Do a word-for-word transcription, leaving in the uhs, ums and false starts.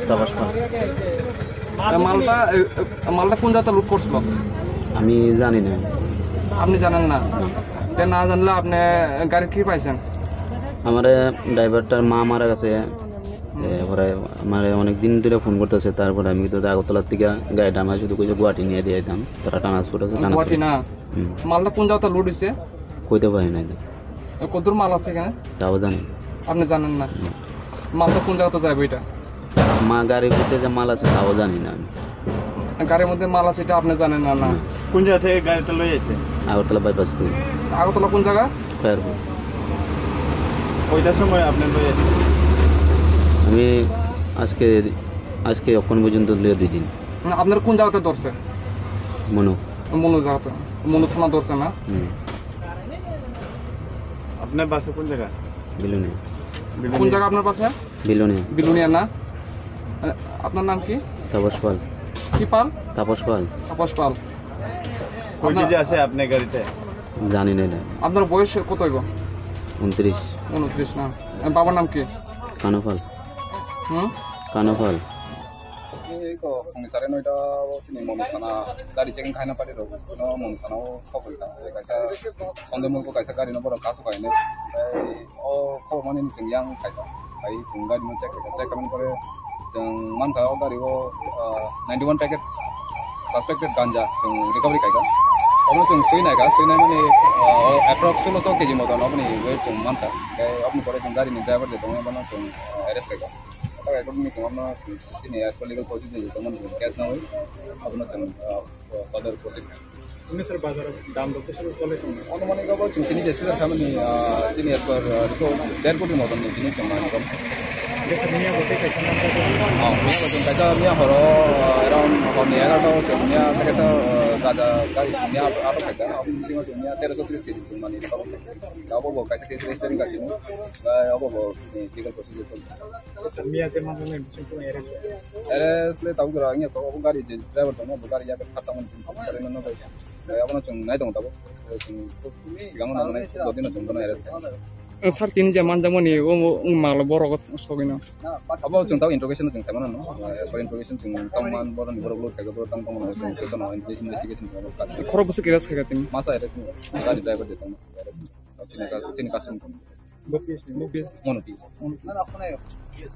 তাপস পাল। এ, মালটা, এ, এ, মালটা কোন জায়গাতে লুট করছিল? আমি জানি না। আপনি জানেন না? তে না জানলে আপনি গাড়ি কি পাইছেন? আমার ড্রাইভারটার মা মারা গেছে। এরপরে আমার অনেক দিন ধরে ফোন করতেছে, তারপরে আমি কিন্তু আগরতলার থেকে গাড়িটা আমার শুধু কইছে গুয়াহাটি নিয়ে দিয়ে দিতাম, তারা ট্রান্সপোর্ট আছে, ট্রান্সপোর্ট। গুয়াহাটি না? হুম। মালটা কোন জায়গাতে লুট হয়েছে? কইতে পারি না এটা। এ, কতদূর মাল আছে এখানে? তাও জানি না। আপনি জানেন না? হুম। মালটা কোন জায়গাতে যাবে এটা? মা গাড়ির ভিতরে যে মাল আছে, তাও জানি না আমি। গাড়ির মধ্যে মাল আছে, এটা আপনি জানেন না, না? হুম। কোন জায়গা থেকে গাড়িটা লই আছে? আগরতলা বাইপাস থেকে। আগরতলা কোন জায়গা? খয়েরপুর। কয়টার সময় আপনি লই আছে? আমি আজকে, আজকে এখন পর্যন্ত লইয়া দুই দিন। না, আপনার কোন জায়গাতে ধরছে? মনু। মনু জায়গাতে, মনু থানা ধরছে না? হুম। আপনার বাসা কোন জায়গা? বিলুনিয়া। বিলুনিয়া। কোন জায়গা আপনার বাসা? বিলুনিয়া। বিলুনিয়া না? আ, আপনার নাম কি? তাপস পাল। কি পাল? তাপস পাল। তাপস পাল। কয় আপনার কেজি আছে আপনার গাড়িতে? জানি না এটা। আপনার বয়স কত হইব? ঊনত্রিশ। ঊনত্রিশ না? আ, বাবার নাম কি? কানু পাল। হুম? কানু পাল। Eko phungni sare noita o chini Monu thana gari checking khaina pari rok no Monu thana o khobor kha kaisa Sunday mulko kaisa gari no borok kasu kaine. Tei o khobor mani ni chwng yang khaita. Ai chwng gari no check khaita, check khaimani pore chwng mankha o gari o, ah, ninety one packets suspected ganja chwng recovery khaika. Omo chwng swi naikha, swi naimani, ah, o approx solo so K G moton oboni weight chwng mankha. Tei oboni pore chwng gari ni driver je tongo bono chwng, ah, arrest khaika. According to chini as per legal procedure, chini case nawi abono chwng, uh, further proceed. Ini sir bazar dam rok sir chole tong. Ono mani gabo chwng chini je sir khamani, uh, chini as per, uh, report, dead body motom ni chini chwng mani gabo. Miya bo tei kaisa manjak. Oh, miya bo chwng kaisa miya horo, uh, around horni egarota o chwng miya kaisa, uh, gaja gai miya ato kaisa, aboni bisingo chwng miya teroso tris K G chwng mani gabo. Abo bo kaisa case register ni gachini, uh, abo bo, uh, legal procedure chwng. Miya je manjaknai bising tong arrest. Arrest le tabuk jora wngya tok, obo gari je driver tongo, bo gari yak kha tangmani chwng kha tangmani no bai. Abono chwng nai tongo tabuk. Chwng sigango nangnai dodino chwng bono arrest kha. Sir tini je manjakmani o, o, o malo borok sogwino. Abo chwng tabuk interrogation chwng saimano no. As per interrogation chwng tongman boroni borok lut khaikha borok tang tongmano chwng khe kono investigation chwng kha. Khorok bwswk arrest khaikha tini? Masa arrest ni gari driver je tongma arrest. Chini ka-, chini custom tong. Bo P S ni? Bo P S. Mono P S. Mono P S.